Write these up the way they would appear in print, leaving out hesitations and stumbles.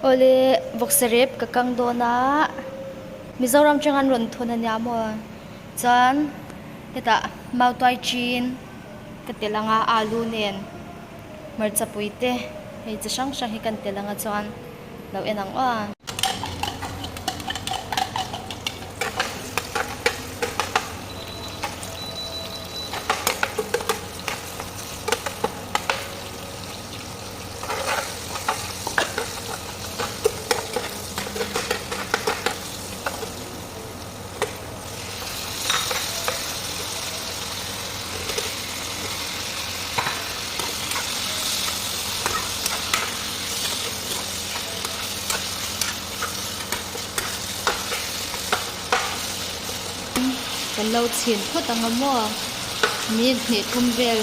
Awle vawksa rep ka kang dawn a, Mizoram atang an rawn thawn ania maw? Chuan hetah mautuai chin ka tel ang a, alu nen hmarcha pui te hei chi hrang hrang hi kan tel ang a chuan lo en ang aw. Kan lo chhin phawt ang a maw minute hnih thum vel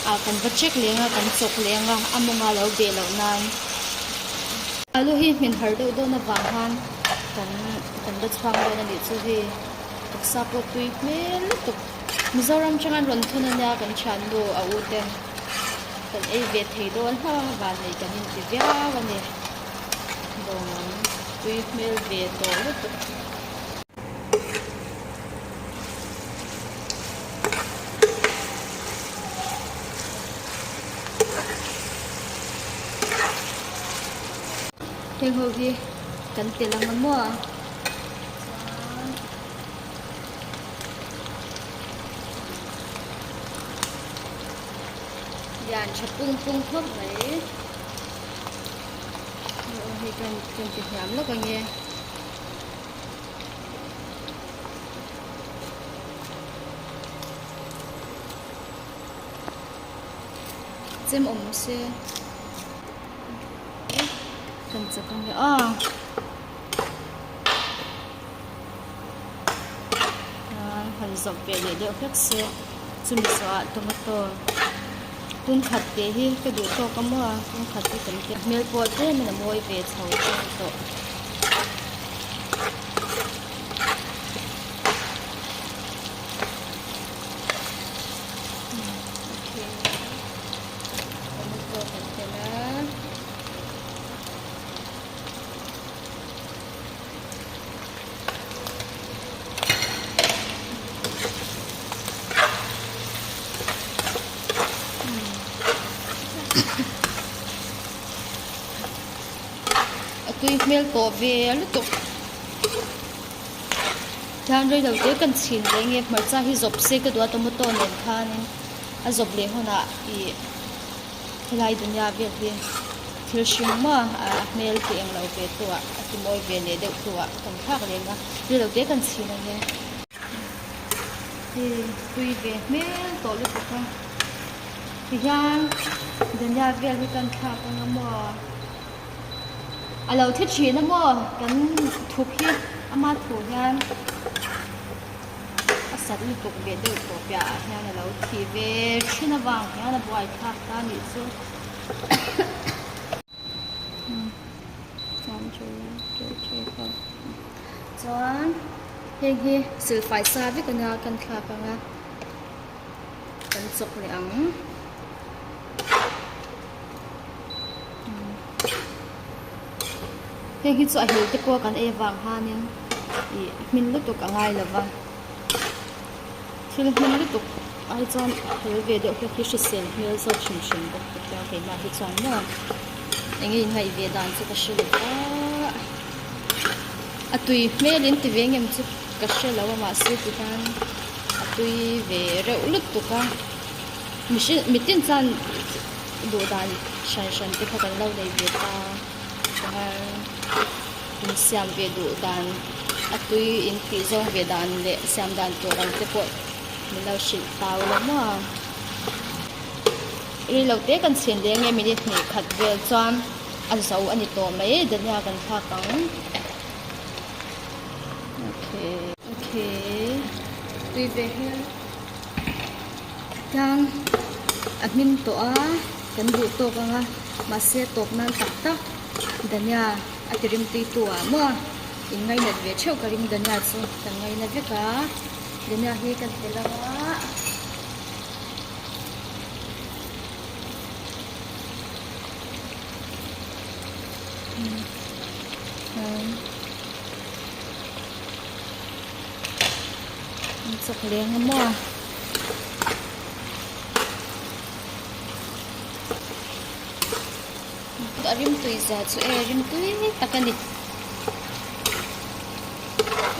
ah kan va check leng a kan chawk leng a a mawnga lo beh loh nan alu hi hmin har deuh dawn avang khan kan kan la chhuak dawn a nih chu hei taksa pawh tui hmel lutuk Mizoram tang an rawn thun ania kan thiannu a u ten kan ei ve thei dawn hlauh a vannei kan inti viau a ni bawng tui hmel ve tawh lutuk. Heng ho hi kan tel ang a maw chuan lian tha pung pung khawp mai hei kan kan ti hniam lawk ang e. Chem awm se kan chak ang e aw han zawp ve leh deuh hlek se chumi zawhah tomato pum khat te hi ka duh tawk a maw pum khat hi kan ti a hmel pawh tlem in a mawi ve chho tan tawh. A tui hmel tawh ve lutuk hian rei lo te kan chhin leh nge hmarcha hi zawp se ka duh a tomato nen khanin a zawp leh hunah ih helai dunia vel hi thil hring maw a hmel tih englo ve tu ah a ti mawi ve leh deuh tu ah kan thlak reng a rei lo te kan chhin ang e. Hei tui ve hmel tawh lutuk a tihian dhania vel hi kan thlak ang a maw a lo thi thin a maw kan thup hi ama thu hian a sat lutuk ve deuh tawh piah ah hian a lo thi ve thin avang hian a buai thlak ta a nih chu. Chuan heng hi silfai sa vek ania kan thlak ang a kan chawk leh ang. Heng hi chu a hel te pawh kan ei avang khanin ih hmin lutuk a ngai lo va thil hmin lutuk ai chuan hel ve deuh hlek hi hrisel hmel zawk hrim hrim bawk te chuan keimah hi chuan maw eng nge inngaih ve dan chu ka hre lo va a tui hmel in ti ve ngem chu ka hre lo a mahse tikhan a tui ve reuh lutuk a mihring mitin chuan duh dan hran hran te kha kan lo nei ve ta chuan insiam ve duh dan a tui in tih zawng ve dan leh siam dan tur ang te pawh min lo hrilh tau lo maw rei lo te kan chhin leh nge minute hnih khat vel chuan a zo a ni tawh mai dhania kan thlak ang okay okay tui ve hian. Tlang a hmin tawh a kan duh tawk ang a mahse tawp nan tak tak dhania a ti rim tui tu ah maw in ngainat ve theuh ka ring dhania chu kan ngaina vek a dhania hi kan tel ang a. An chawk leng a maw? A rimtui zia chu e rimtui tak a ni.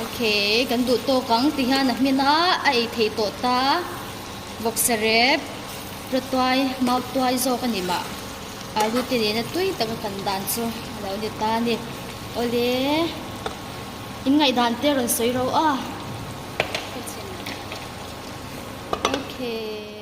Okay, kan duh tawk ang ti hian a hmin a, a ei theih tawh ta. Vawksa rep, rawtuai, mautuai zawk a ni mah. Alu te nena tui taka kan dan chu a lo ni ta a ni. Awle, in ngaihdan te rawn sawi ro a. Okay.